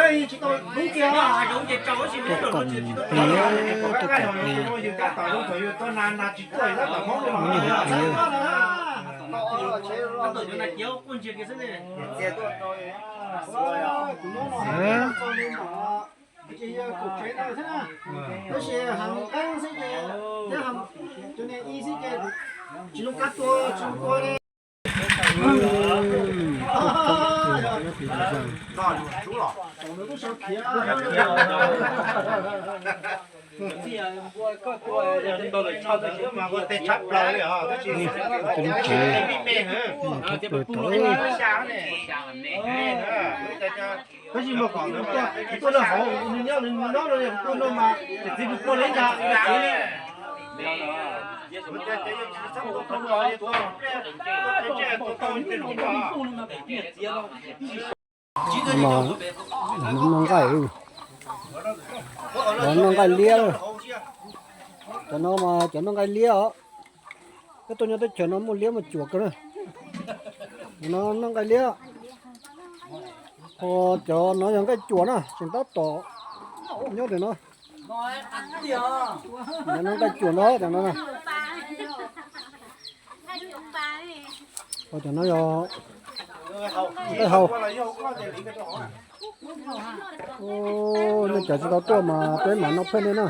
Tuaj koom plig, tuaj koom plig. Muab nyuag plig. Tab sis heev qeeb xwb ces, thiab heev cov niag i xwb ces tsis zoo kab tua, tsis zoo tua li. Tus lub tsev, tus lub tsev. Tab sis mas kom nws tuaj, nws tuaj noj hauv, nws nyob, nws nyob no, nws tuaj no mas txiv nws tuaj li cas txiv li. Mas noj nqaij, noj nqaij liab. Cov no mas cov noj nqaij liab os. Peb tuaj nyob teb chaws no muaj liab muaj cuam kawg na. No noj nqaij liab. Ho cov no yog nqaij cuam na, tseem tab tom nyob ntawm no. Cov no nqaij cuam no, cov no na. Ho cov no yog nqaij hau. Nej cov tsis tau tuaj mas peb mam noj phaj nej na.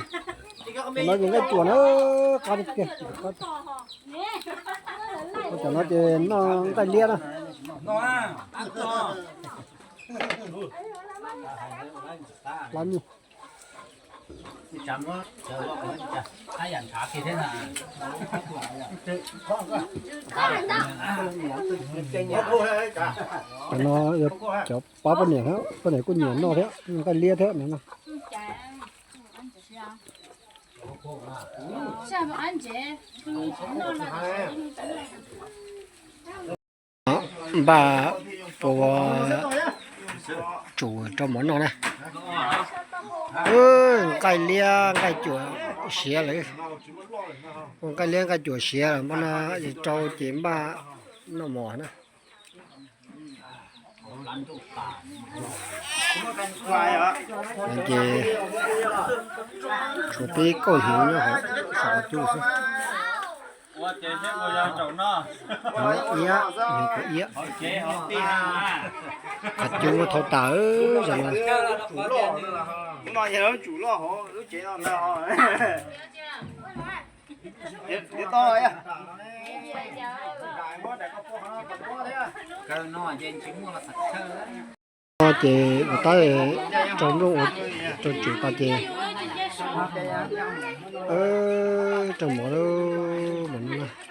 Cov no ces nqaij cuam na, qab tiag tiag. Ho cov no ces noj nqaij liab na. Plab nyuj. Cov no yog cov pab poj niam thiab, poj niam kuj nyiam noj thiab, nqaij liab thiab no. Npaj ua tsum rau mov noj na. Nqaij liab nqaij cuam siav lawm. Ua nqaij liab nqaij cuam siav lawm, npaj no rau ces npaj noj mov na. Ces tshuav peb kauj hnyuv nyob hauv saum qhov cub xwb. Iab, iab, qhov cub thau tas zog no. No ces ua tab rau nplooj ua rau tsum tas ces rau mov lawm,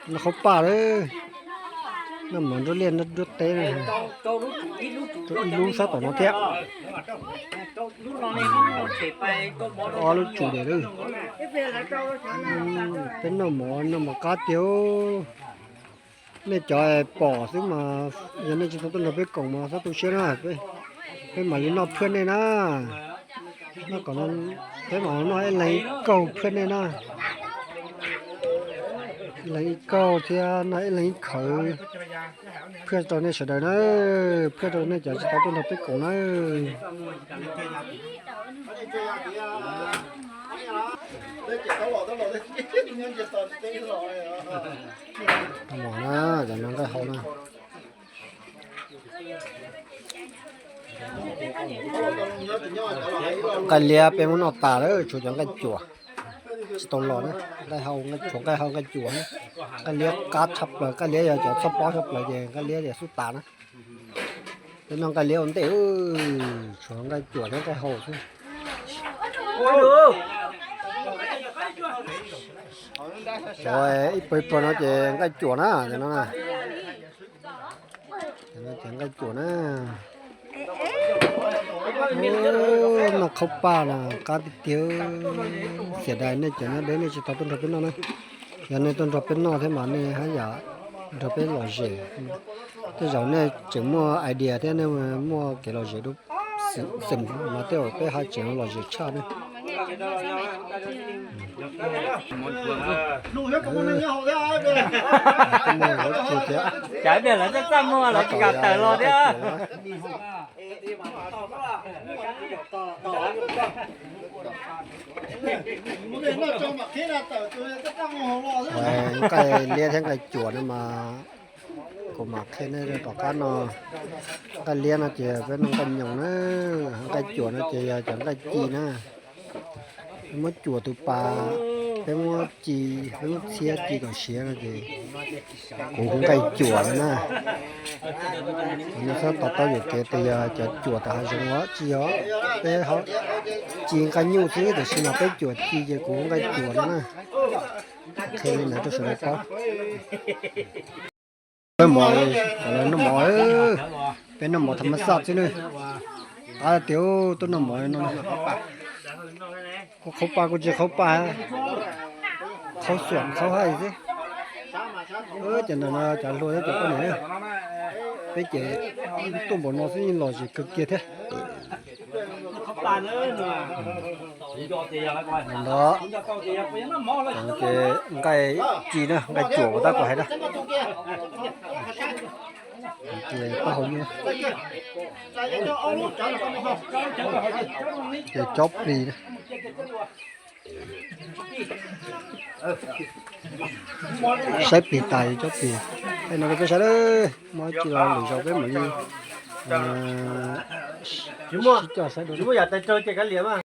noj qhaub paj lawm, noj mov nruab liaj nruab teb, rau ib lub sab tom no thiab. Ob lub tsum diam lawm. Peb noj mov, noj mov qab tiag. Nej cov pom xwb mas yog nej tsis tau tuaj nrog peb koom mas txhob tu siab na, peb mam li noj phaj nej na. Noj kom, peb mam noj ib leeg ib kaug phaj nej na. Ib leeg ib kaug thiab noj ib leeg ib khawv phaj rau nej sawv daws na, phaj rau nej cov tsis tau tuaj nrog peb koom na. Mov na, cov no nqaij hau na. Nqaij liab peb muab noj tas lawm, tshuav cov nqaij cuam tsis tau los na. Nqaij hau, tshuav nqaij hau nqaij cuam na. Nqaij liab qab tshaj plaws, nqaij liab yog cov txhob pob tshaj plaws ces nqaij liab yog xub tas na. Peb noj nqaij liab ua ntej, tshuav nqaij cuam thiab nqaij hau xwb. Cov ib pawg ib pawg no ces nqaij cuam na, cov no na. Cov no ces nqaij cuam na. Noj qhaub paj no qab tiag tiag. Xiam dais nej cov nyob deb nej tsis tau tuaj nrog peb noj na. Yog nej tuaj nrog peb noj thiab mas nej haj yam nrog peb lom zem. Tej zaum nej tseem muaj idea thiab nej muaj kev lom zem dua xwm mas tej zaum peb haj tseem lom zem tshaj ne. Cas ib pliag lawv txaj txaj muag lawv tsis kam tawm los thiab. Nqaij liab thiab nqaij cuam no mas kuv mam qhia nej rau tom qab no. Nqaij liab no ces peb noj nqaij nyoos na, nqaij cuam no ces yog cov nqaij ci na. Peb muab cuam tus pas, peb muab ci, peb muab txhiab ci kom siav no ces kuv hu nqaij cuam no na. Nej txhob to taub yuam kev tias yog cov cuam tom hav zoov os, tsis yog. Peb ci nqaij nyuj xwb tiam sis mas peb cuam ci ces kuv hu nqaij cuam no na. Qhia li ntawd rau sawv daws paub. Peb mov, noj mov, peb noj mov tham mas xaj xwb na. Qab tias tuaj noj mov no, kuv qhaub paj kuj tsis qhaub paj, qhaub xuam qhaub haij xwb. Ces ntawm no cov hluas thiab cov poj niam, peb ces tuaj npaum no xwb yeej lom zem kawg kiag thiab. Ntawm no ces nqaij ci na, nqaij cuam uas tab kuv hais na. Ces pab hauv nyuj, ces cob plis na. Saib plis tas cob plis. Tej no rau peb saib, muaj ci los lwm zaus peb mam li sib coj saib dua.